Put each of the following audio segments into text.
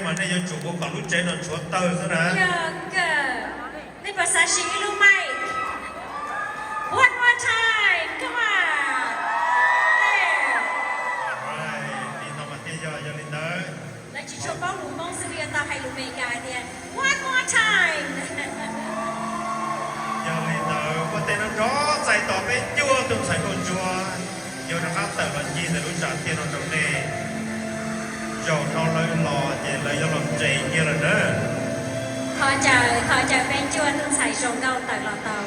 Nej yuav tsum ua kom lub tsev no tshuav tawg xwb na. Yog kawg. Nej puas xav sim ib lub mic? One more time, come on. Li no mas thiaj yog, yog li ntawd. Lawv tsis tshua paub lus Hmoob xwb, yuav tau hais lus Meskas tias one more time. Yog li ntawd, ua tej no nrov txais tos peb cuaj tus ntxhais nkauj ntsuab yuav rov qab tawm los ncig ntawm lub tsam thiaj no rau nej. Zaum no lawv los ces lawv yuav los nres kiag lawm na. Thov caw, thov caw peb cuaj tus ntxhais zoo nkauj tawm los tau.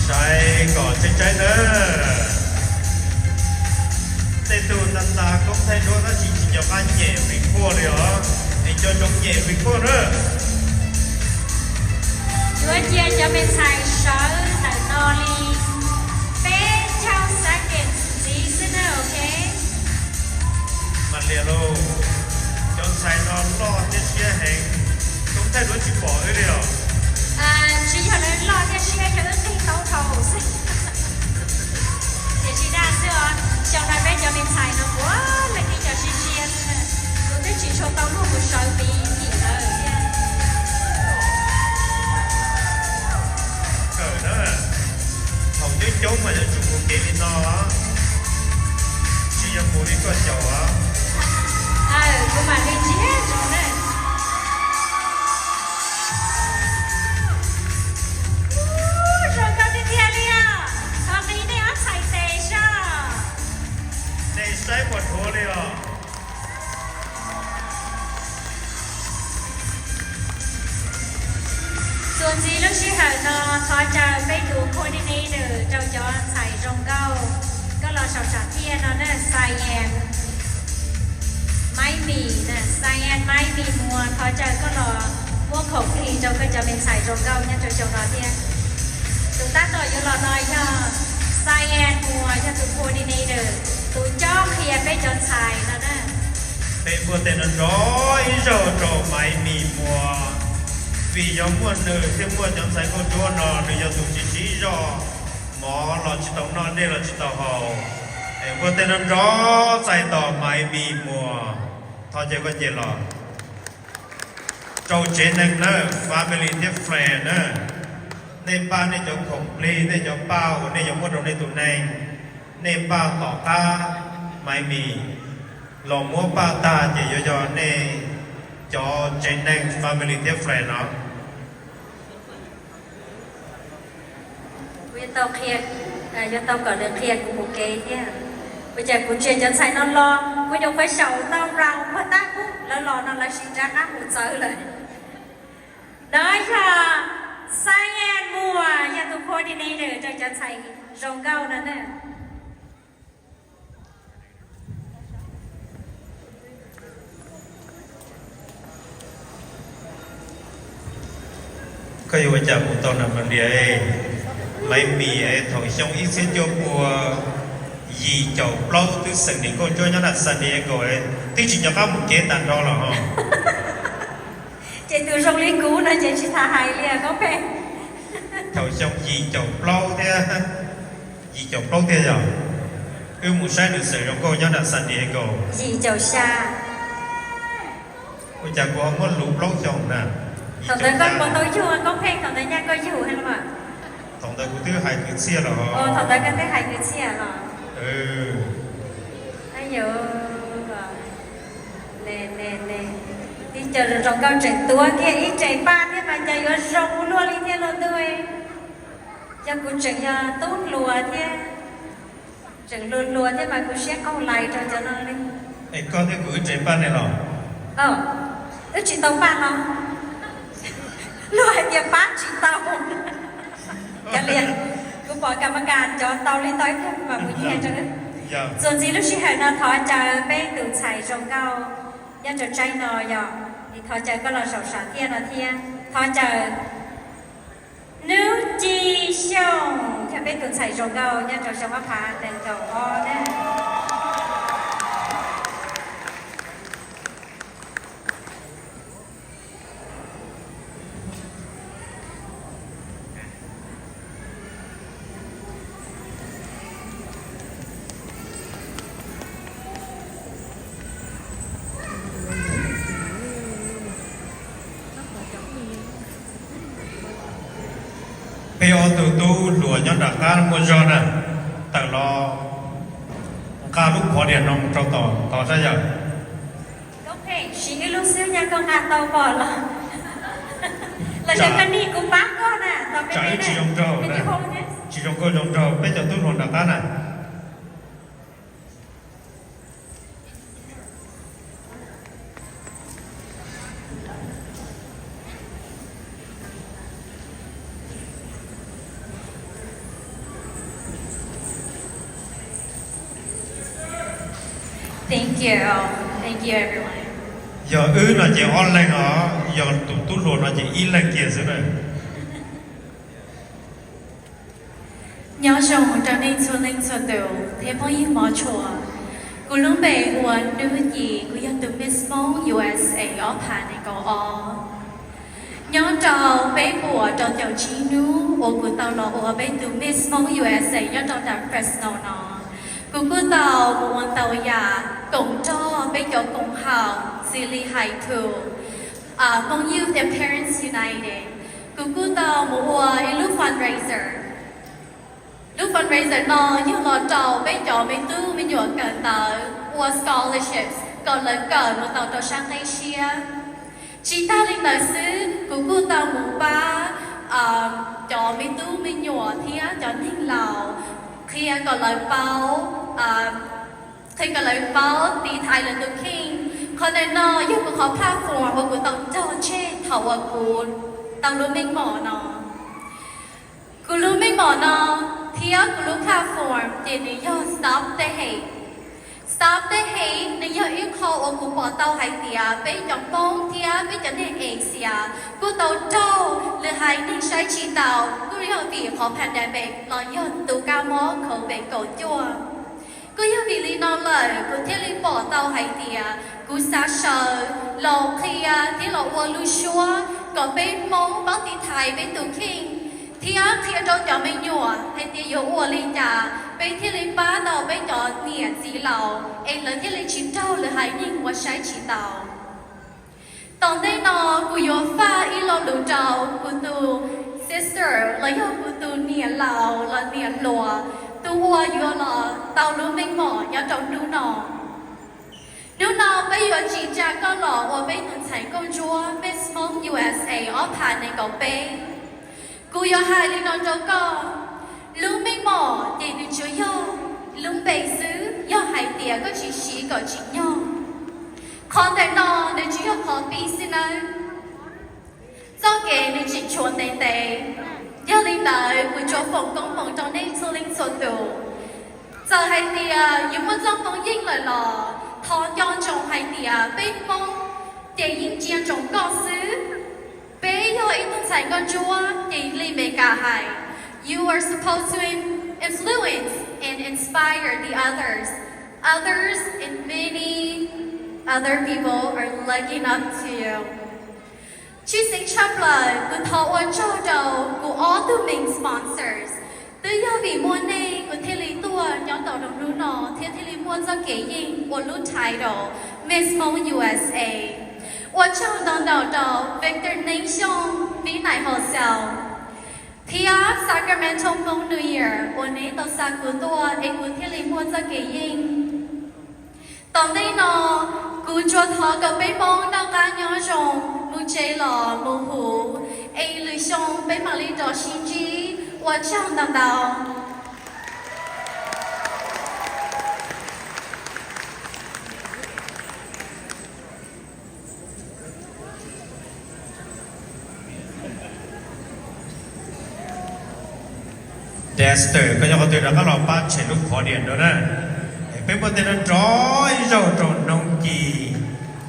Saib kom tseeb tseeb na. Tej tug tag tag koob thaij duab tab sis tsis nco qab nyem record li os. Es cov zoo nyem record na. Yuav cia cov me ntxhais sawv ntawm no li peb caug seconds ntxiv xwb na, ok. Mas liam lauj, cov ntxhais no loj thiab siab heev, koob thaij duab tsis pom wb li os. Tsis yog lawv loj thiab siab, yog wb qig tau dhau xwb. Tiam sis dag xwb os, xyoo no peb cov me ntxhais no puav leej yog cov siab siab xwb na. Kuv twb tsis tshua tau luag mus sawv miv tim lawv thiab. Kawm na, thaum coob coob mas yuav tsum mus kev li no, tsis yog mus li koj xyaum os. Kuv mam li ntsiag zoo na. Zoo nkauj tiag tiag li os. Thov nqi nej ob txhais tes soj. Nej saib puas dhuav li os. Txuas ntxiv lub sij hawm no thov caw peb tus coordinator rau cov ntxhais zoo nkauj, koj los saum tsam thiaj no na, Cyan Maiv Mis na, Cyan Maiv Mis Muas, thov caw koj los muab khoom plig rau koj cov me ntxhais zoo nkauj nyob rau xyoo no thiab. Tus tab tom yuav los no yog Cyan Muas, yog tus coordinator, tus cob qhia peb cov ntxhais no na. Peb npuaj tej no nrov ib zaug rau Maiv Mis Muas, vim yog muaj nws thiaj muaj cov ntxhais nkauj ntsuab no, nws yog tus tsis siv zog, mov los tsis tau noj, dej los tsis tau haus. Es npuaj tej no nrov txais tos Maiv Mis Muas, thov caw koj cia los. Rau tsev neeg na, family thiab friend na, nej npaj nej cov khoom plig, nej cov paj uas nej yuav muab rau nej tus neeg, nej npaj tom qab Maiv Mis los muab paj tag ces yuav yog nej cov tsev neeg family thiab friend no. Kuv yuav tau qhia, yuav tau kom nws qhia kuv mus kev thiab. Ua cas kuv ntsia cov ntxhais no los kuv nyuam qhuav xyaum tau round puag ta kuv, lawv los no lawv sim rov qab mus txawv lawm. No yog Cyan Muas, yog tus coordinator rau cov ntxhais zoo nkauj no na. Koj yuav ua cas mus tau na Maiv Mis, Maiv Mis thaum xyoo ib txhiab cuaj pua yim caum plaub twb xeem niam nkauj ntsuab nyob nram San Diego, twb tsis nco qab mus kev tag nrho los ho. Ces tus zoo li kuv no ces tsis tas hais li koob pheej. Thaum xyoo yim caum plaub thiab, yim caum plaub thiab yog, wb mus saib nws xeem zoo nkauj nyob nram San Diego. Yim caum xya. Ua cas kuv ho muab luv plaub xyoo na. Thaum ntawd koj puas tau yug koob pheej, thaum ntawd nyaj koj yug thiab los? Thaum ntawd kuv twb hais kwv txhiaj los. Thaum ntawd koj twb hais kwv txhiaj los. Tib co zoo nkauj tseem tuav kiag ib rev paj thiab mas cas yuav zoo ua luaj li thiab los ntuj. Yog kuv tseem yog tub hluas thiab, tseem hluas hluas thiab mas kuv siab qaug lais rau cov no li. Es koj thiab kuv wb rev paj ne los? Wb tsis tau paj los. Luag hais tias pab tsis tau. Kav liam, kuv pom kam ma kas cov tau li tau ib pliag kuv mam mus nyiag rau wb. Txuas ntxiv lub sij hawm no thov caw peb tus ntxhais zoo nkauj nyob rau tsaib no yog, es thov caw koj los zaum sam thiaj no thiab. Thov caw Nub Ci Xyooj yog peb tus ntxhais zoo nkauj nyob rau xyoo ob phav nees nkaum ob na. Peb ob tug tub hluas nyob nram qab muaj zog na, tawm los nqa lub pov diam no mus rau tom tod saib yawm. Koob Pheej, siv ib lub xwb nyaj koj nqa tau pom los, los yog koj nig kuv pab koj na, tau peb tsis zoo nraug, tsis zoo nkauj zoo nraug peb cov tub hluas nram qab na. Thank you. Thank you, everyone. Yog wb no ces ob leeg os, yog tus tub hluas no ces ib leeg kiag xwb na. Nyob zoo rau nej txhua leej txhua tus thiab phooj ywg hmov tshua. Kuv lub npe hu ua Nub Ci, kuv yog tus Miss Hmoob U S A ob phav nees nkaum ob. Nyob rau peb puas rau caum tsib hnub uas kuv tau los ua peb tus Miss Hmoob U S A nyob rau nram Fresno no, kuv kuj tau mus ua ntau yam koom nrog peb cov koom haum xws li hais txog Hmong Youth and Parents United. Kuv kuj tau mus ua ib lub fundraiser. Lub fundraiser no yog los rau peb cov me tub me nyuam kawm ntawv ua scholarships kom lawv kawm mus tau rau sab qib siab. Tsis tag li ntawd xwb, kuv kuj tau mus pab cov me tub me nyuam thiab cov neeg laus qhia kom lawv paub, qhia kom lawv paub tiv thaiv lawv tus kheej. Qhov ntawm no yog kuv qhov platform uas kuv tau nrog tseg thaum uas kuv tau lub meej mom no. Kuv lub meej mom no thiab kuv lub platform ces nws yog Stop the Hate. Stop the Hate nws yog ib qho uas kuv pom tau hais tias peb cov Hmoob thiab peb cov neeg Asia kuj tau raug lwm haiv neeg saib tsis taus, kuj yog vim qhov pandemic los yog tus kab mob COVID kaum cuaj. Kuj yog vim li no lawm kuv thiaj li pom tau hais tias kuv xav sawv los qhia thiab los ua lub suab kom peb Hmoob paub tiv thaiv peb tus kheej, thiab qhia rau cov me nyuam hais tias yuav ua li cas peb thiaj li pab tau peb cov niam txiv laus es lawv thiaj li tsis raug lwm haiv neeg uas saib tsis taus. Tom ntej no kuv yuav faj ib lo lus rau kuv tus sister los yog kuv tus niam laus los niam hluas, tus uas yuav los tau lub meej mom nyob rau hnub no. Hnub no peb yuav tsim tsa koj los ua peb tus ntxhais nkauj ntsuab Miss Hmoob U S A ob phav nees nkaum peb. Kuv yuav hais li no rau koj, lub meej mom ces nws tsuas yog lub npe xwb, yog hais tias koj tsis siv kom tsim nyog. Qhov ntawm no nws tsuas yog qhov pib xwb nawb. Txoj kev nws tseem tshuav ntev ntev. Yog li ntawd kuv tsuas foom koob hmoov rau nej txhua leej txhua tus. Txawm hais tias yus muaj txoj hmoo yeej lawm los thov nco ntsoov hais tias peb Hmoob ces yeej ntsia ntsoov koj xwb. Peb yog ib tug ntxhais nkauj ntsuab ces li Meskas hais, you are supposed to in- influence and inspire the others. Others and many other people are looking up to you. Tshwj xeeb tshaj plaws kuv thov ua tsaug rau kuv ob tug main sponsors. Twb yog vim muaj nej kuv thiaj li tuaj nyob tau rau hnub no thiab thiaj li muaj txoj kev yeej ua lub title Miss Hmoob U S A. Ua tsaug ntau ntau rau Victor Neeb Xyooj, Vib Nais Hauv Xaus, thiab Sacramento Hmoob New Year uas neb tau xa kuv tuaj es kuv thiaj li muaj txoj kev yeej. Tom ntej no, kuv tsuas thov kom peb Hmoob noj qab nyob zoo, mus tsev los mus huv, es lwm xyoo peb mam li rov sib ntsib. Ua tsaug ntau ntau. Dexter, koj nyob qhov twg rov qab los pab tshem lub pov diam rau na. Peb muab tej no nrov ib zaug rau Nuj Ci,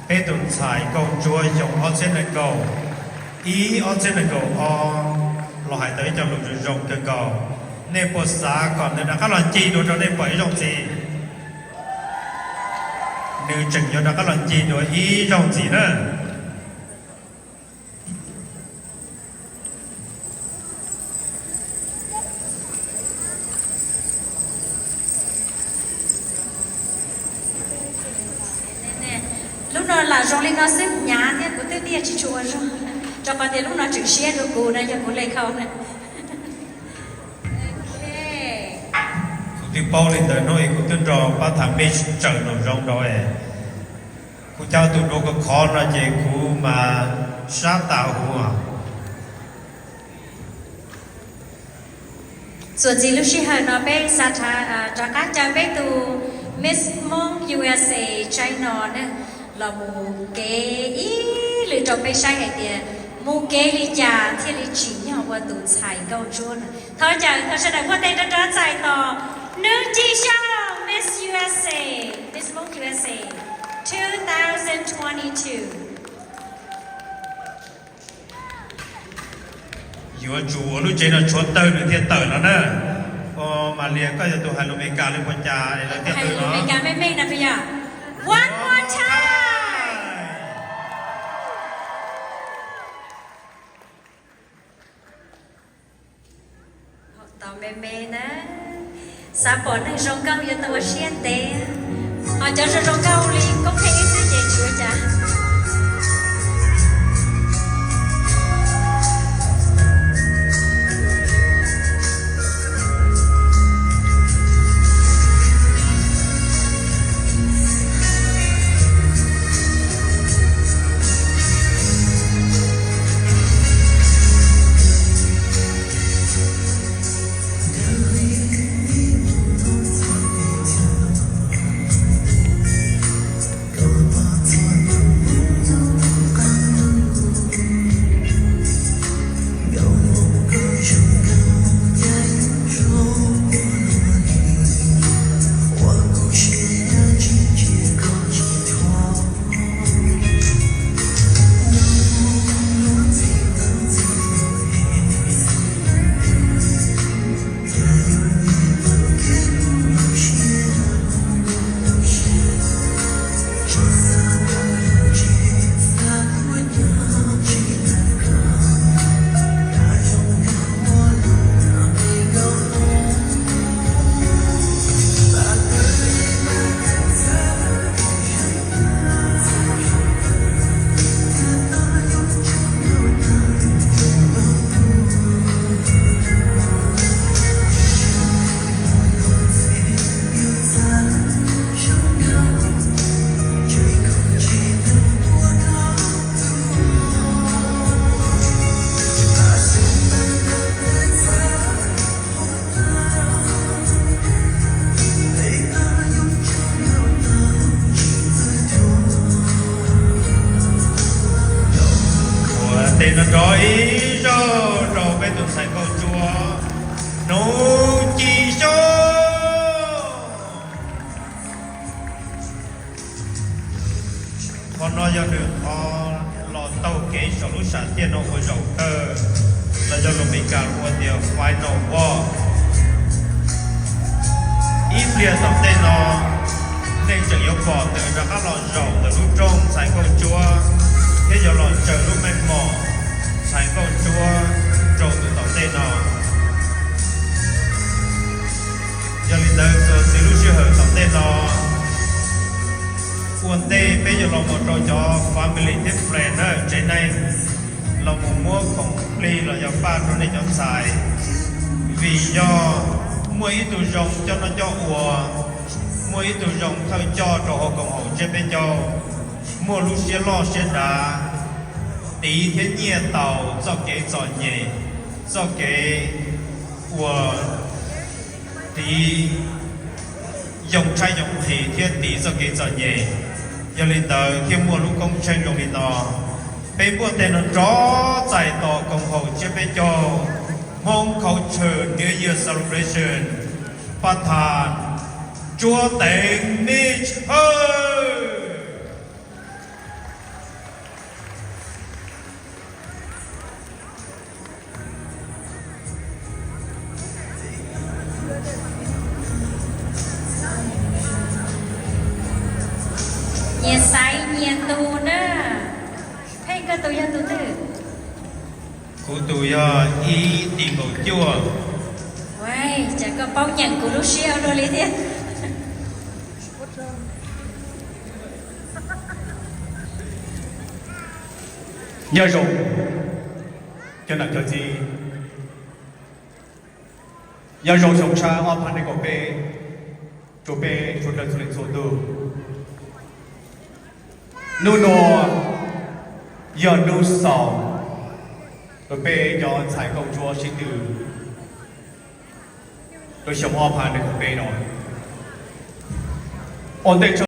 peb tus ntxhais nkauj ntsuab xyoo ob txhiab nees nkaum ib ob txhiab nees nkaum ob los hais tau ib co lus zoo zoo kawg nkaus. Nej puas xav kom nws rov qab los ncig dua rau nej pom ib zaug ntxiv? Nws tseem yuav rov qab los ncig dua ib zaug ntxiv na. Lub no lam zoo li no xwb hnyav thiab kuv twb tiaj tsis tshua ua zoo, rau qhov tias lub no tseem siab dua kuv na, yog kuv le khau na. Kuv twb paub li ntawd no es kuv twb nrog pab tham mej tsaws nraum zoov rau es kuv cov tus dua ko khov no ces kuv mas sab tas huv. Txuas ntxiv lub sij hawm no peb xav rov qab caw peb tus Miss Hmoob U S A China na los mus kev ib lwm rau peb saib hais tias mus kev li cas thiaj li tsim nyog ua tus ntxhais nkauj ntsuab na. Thov caw thov sawv daws muab tes rov rov txais tos Nuj Ci Xyooj, Miss U S A, Miss Hmoob U S A two thousand twenty-two. Yuav tsum ua lub tsev no tshuav tawg nws thiaj tawm los na. Ua, Mas Lias, koj yog tus hais lus Amelikas li puas cas es lawv thiaj tawm los? One more time. Tau me me na, xav pom neeg zoo nkauj yuav tau ua siab ntev, ho cov zoo zoo nkauj li koob pheej ib xwb ces tsis ua cas. Ua tes no nrov ib zaug rau peb tus ntxhais nkauj ntsuab Nuj Ci Xyooj. Qhov no yog nws qhov los taug kev saum lub sam thiaj no ua zaum kawg, los yog lus Meskas hu tias final walk. Ib pliag tom ntej no nej tseem yuav pom nws rov qab los zaum ntawm lub rooj ntxhais nkauj ntsuab thiab yuav los tsaws lub meej mom ntxhais nkauj ntsuab rau tus tom ntej no. Yog li ntawd txuas ntxiv lub sij hawm tom ntej no ua ntej peb yuav los mus rau cov family thiab friend na, tsev neeg los mus muab khoom plig los yog paj rau nej cov ntxhais, vim yog muaj ib tug zoo coj noj coj ua, muaj ib tug zoo thawj coj rau hauv koom haum tsiab peb caug, muaj lub siab loj siab dav, tiv thiab nyiaj tau txoj kev txom nyem, txoj kev uas tiv yoo tshaib yoo qhis thiab tiv txoj kev txom nyem. Yog li ntawd thiaj muaj lub koob tsheej zoo li no. Peb muab tej no nrov txais tos koom haum tsiab peb caug Hmoob Culture New Year Celebration, paj thas Tsuas teev nej chaw. Nyias xaiv nyias tus na. Pheej, koj tus yog tus twg? Kuv tus yog ib tim nkaum cuaj. Ua cas koj paub nyeem kuv lub siab ua luaj li thiab. Nyob zoo cov nam cov txiv, nyob zoo xyoo tshaj ob phav nees nkaum peb rau peb sawv daws txhua leej txhua tus. Hnub nuav yog hnub xaus rau peb cov ntxhais nkauj ntsuab sib tw rau xyoo ob phav nees nkaum peb no. Ua ntej